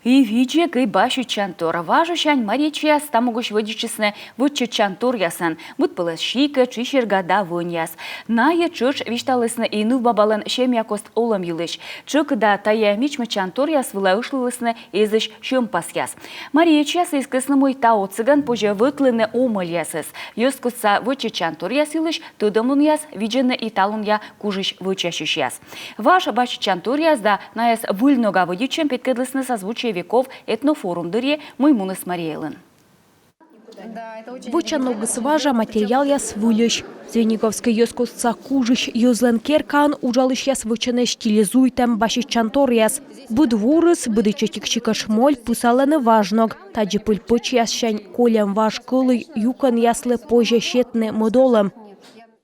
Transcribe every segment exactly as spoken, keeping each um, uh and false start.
И видзӧ кӧть баситчан тор. Важысянь марийечьяс та могысь вӧдитчисны вӧтчӧтчан торъясӧн. Быдпӧлӧс сикӧт, шисерга да вӧньяс. Найӧ тшӧтш висьталісны и нывбабалӧн семья кост олӧм йылысь. Тшӧкыда тайӧ мичмӧдчан торъяс вылӧ ӧшлылісны эзысь сьӧм пасъяс. Марийечьяс эскалісны, мый та отсӧгӧн позьӧ вӧтлыны омӧльясӧс. Йӧзкостса вӧтчӧтчан торъяс йылысь тӧдӧмлунъяс видзӧны и талунъя кужысь вӧчасьысьяс. Важ баситчан торъяс да найӧс выль нога вӧдитчӧм петкӧдлісны «Созвучие веков» этнофорум дырйи, мый муніс Марий Элын. Вӧчан ногыс важа, материалъяс выльӧсь. Звениговскӧй йӧзкостса кужысь йӧзлӧн керкаын уджалысьяс вӧчӧны стилизуйтӧм баситчан торъяс. Быд вурыс, быд ичӧтик чикӧт шмоль пысалӧны важ ног. Тадзи пыльпӧчьяссянь кольӧм важ кӧлуй юкӧнъяслы позьӧ сетны мӧд олӧм.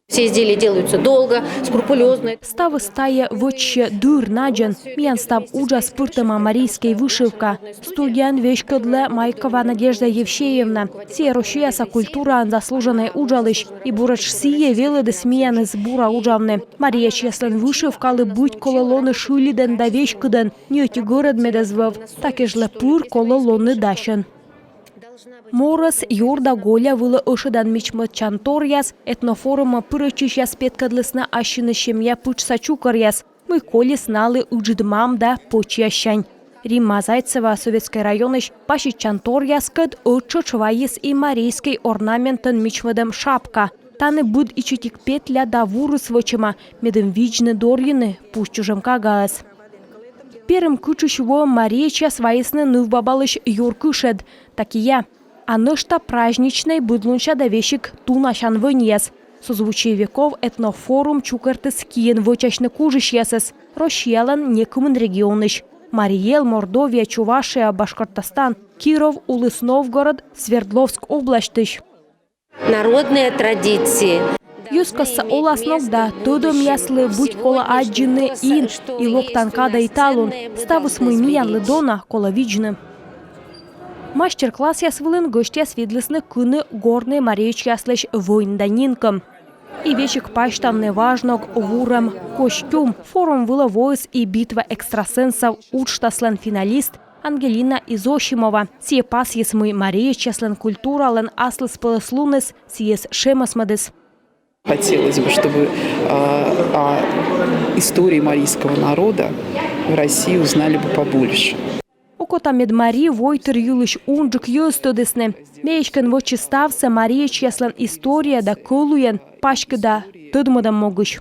Все изделия делаются долго, скрупулёзно. Ставыс тайӧ вӧчсьӧ дыр-надзӧн. Миян став уджас пыртӧма марийскӧй вышивка. Студияӧн веськӧдлӧ Майкова Надежда Евсеевна. Сійӧ Россияса культураын заслуженнӧй уджалысь. И буретш сійӧ велӧдіс миянӧс бура уджавны. Марийечьяслӧн вышивкалы быть колӧ лоны шыльыдӧн да веськыдӧн. Ни ӧти гӧрӧд мед эз вӧв. Та кежлӧ пыр колӧ лоны дасьӧн. Морӧс, юр да голя вылӧ ӧшӧдан мичмӧдчан торъяс этнофорумӧ пырӧдчысьяс петкӧдлісны ассьыныс семья пытшса чукӧръяс, мый колис налы ыджыд мам да пӧчьяссянь. Римма Зайцева Советскӧй районысь баситчан торъяскӧд ӧттшӧтш вайис и марийскӧй орнаментӧн мичмӧдӧм шапка. Тані быд ичӧтик петля да вурыс вӧчӧма, медым видзны дорйыны пусть чужӧм кагаӧс. Перым кытшысь воӧм марийечьяс вайисны нывбабалысь юркышӧд. Та киа. А нӧшта праздничнӧй быдлунся да весиг тунасян вӧньяс. «Созвучие веков» этнофорум чукӧртіс киӧн вӧчасьны кужысьясӧс Россиялӧн некымын регионысь: Марий Эл, Мордовия, Чувашия, Башкортостан, Киров, Улыс Новгород, Свердловск обласьтысь. Народные традиции. Йӧзкостса оласног да тӧдӧмъяслы быть колӧ аддзыны ин, и локтан кадӧ и талун. Ставыс, мый миянлы дона, колӧ видзны. Мастер-классъяс вылын гӧсьтъяс видлісны, кыны горнӧй марийечьяслысь вӧнь да нинкӧм. И весиг пасьтавны важ ног вурӧм костюм. Форум вылӧ воис и «Битва экстрасенсов» уджтаслӧн финалист Ангелина Изосимова. Сійӧ пасйис, мый марийечьяслӧн культуралӧн аслыспӧлӧслуныс сійӧс шемӧсмӧдіс. Хотелось бы, чтобы, а, о истории марийского народа в России узнали бы побольше. Окота, мед мари войтыр йылысь унджык йӧз тӧдісны. Ме эськӧн вӧчи ставсӧ марийечьяслӧн история да кӧлуйӧн паськыда тӧдмӧдӧм могысь.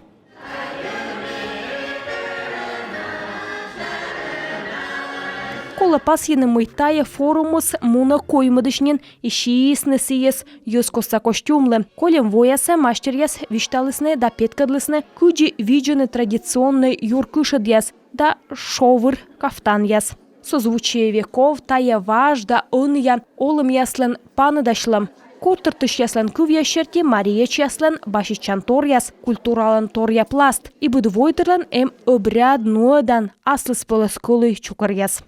Колӧ пасйыны, мый тайӧ форумыс мунӧ коймӧдысь нин, и сиисны сійӧс йӧзкостса костюмлы. Кольӧм воясӧ мастеръяс висьталісны да петкӧдлісны, кыдзи видзӧны традиционнӧй юркышӧдъяс да шовыр кафтанъяс. «Созвучие веков» — тайӧ важ да ӧнія олӧмъяслӧн паныдасьлӧм. Котыртысьяслӧн кывъяс серти, марийечьяслӧн баситчан торъяс — культуралӧн торъя пласт, и быд войтырлӧн эм обряд нуӧдан аслыспӧлӧс кӧлуй чукӧръяс.